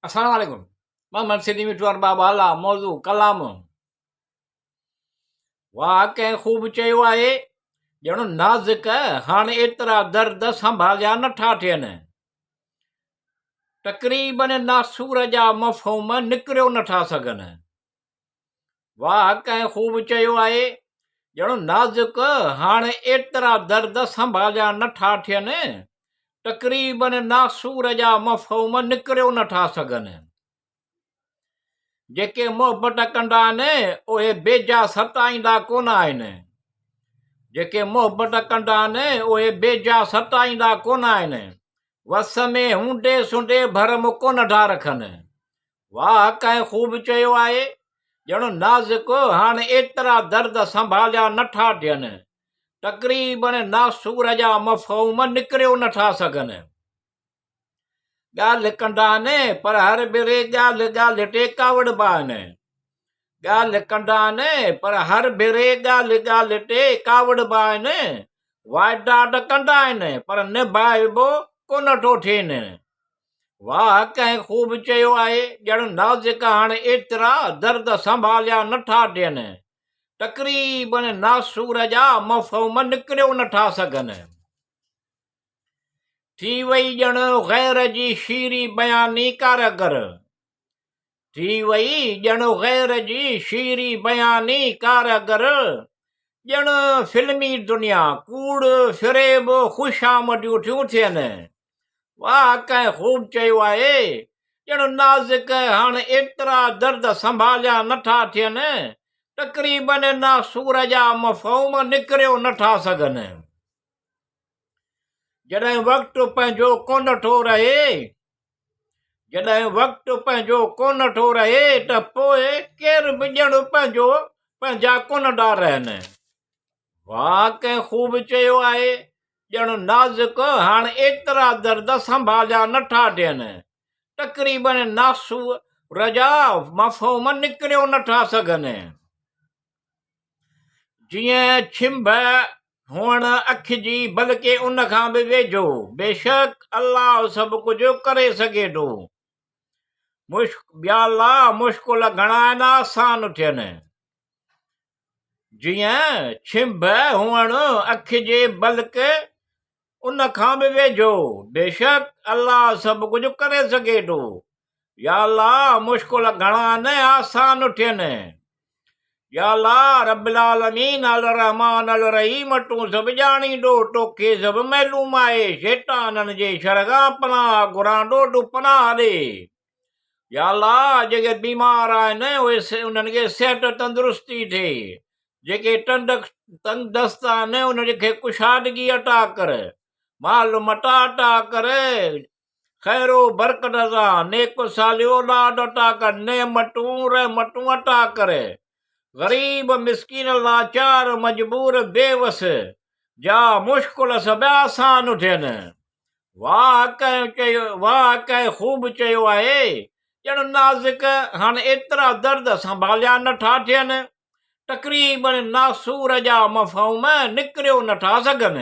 السلام عليڪم محمد سنڌي مٺو ارباب اعليٰ موضوع ڪلام واهه ڪنهن خوب چيو آهي ڄڻ نازڪ هاڻ ايترا درد سنڀاليا نٿا ٿين تقريبن ناسور جا مفهوم نڪريو نٿا سگهن واهه ڪنهن خوب چيو آهي، ڄڻ نازڪ هاڻ ايترا درد سنڀاليا نه ٿا ٿين، تقريبن ناسور جا مفهوم نڪريو نه ٿا سگهن. جيڪي محبت ڪندا آهن، اهي بيجا ستائيندا ڪونه آهن. جيڪي محبت ڪندا آهن، اهي بيجا ستائيندا ڪونه آهن. وس ۾ هوندي سوندي ڀرم ڪونه ٿا رکن. واهه ڪنهن خوب چيو آهي، ڄڻ نازڪ هاڻ ايترا درد سنڀاليا نه ٿا ٿين، تقريبن ناسور جا مفهوم نڪريو نه ٿا سگهن. ڳالهه ڪندا آهن پر هر ڀيري ڳالهه ڳالهه تي ڪاوڙبا آهن. ڳالهه ڪندا آهن پر هر ڀيري ڳالهه ڳالهه تي ڪاوڙبا آهن. واعدا ته ڪندا آهن پر نڀائبو ڪونه ٿو ٿين. واهه ڪنهن خوب چيو آهي، ڄڻ نازڪ هاڻ ايترا درد سنڀاليا نه ٿا ڏين. تقريبن ناسور جا مفهوم نڪريو نه ٿا سگهن. ٿي وئي ڄڻ غير جي شيري بياني ڪارگر. ٿي وئي ڄڻ غير جي شيري بياني ڪارگر. ڄڻ فلمي دنيا ڪوڙ فريب خوشامديون ٿيون ٿين. واهه ڪنهن خوب چيو آهي، ڄڻ نازڪ هاڻ ايترا درد سنڀاليا نه ٿا ٿين، تقريبن ناسور جا مفهوم نڪريو نه ٿا سگهن. جڏهن وقت پنهنجو ڪونه ٿو رهي، جڏهن وقت پنهنجو ڪونه ٿو رهي ته پوء ڪير به ڄڻ پنهنجو پنهنجا ڪونه ٿا رهن. واهه ڪنهن خوب چيو آهي، ڄڻ نازڪ هاڻ ايترا درد سنڀاليا نه ٿا ڏين، تقريبن ناسور جا مفهوم نڪريو نه ٿا سگهن. جيئن ڇنڀ هئڻ اک جي بلڪه ان کان به ويجهو، بيشڪ الله سڀ ڪجهه ڪري سگهي ٿو. يا الله مشڪل گهڻا آهن آسان ٿين. جيئن ڇنڀ هئڻ اک جي بلڪ ان کان به ويجهو، بيشڪ الله سڀ ڪجهه ڪري سگهي ٿو. يا الله مشڪل گهڻا نه آسان ٿين. يا الله رب العالمين الرحمٰن الرحيم تون سڀ ڄاڻيندو توکي سڀ معلوم آهي شيطانن جي شر کان پناهه گهران ٿو تون پناهه ڏي. يا الله جيڪي بيمار آهن اهي انهن کي صحت تندرستي ٿئي جيڪي تنگدست آهن انهن کي ڪشادگي عطا ڪر مال متاع عطا ڪر خير و برڪت سان نيڪ صالح اولاد عطا ڪر نعمتون رحمتون عطا ڪر غريب مسڪين لاچار مجبور بيوس جا مشڪل سڀ آسان ٿين واهه ڪنهن چيو، واهه ڪنهن خوب چيو آهي، ڄڻ نازڪ هاڻ ايترا درد سنڀاليا نه ٿا ٿين، تقريبن ناسور جا مفهوم نڪريو نه ٿا سگهن.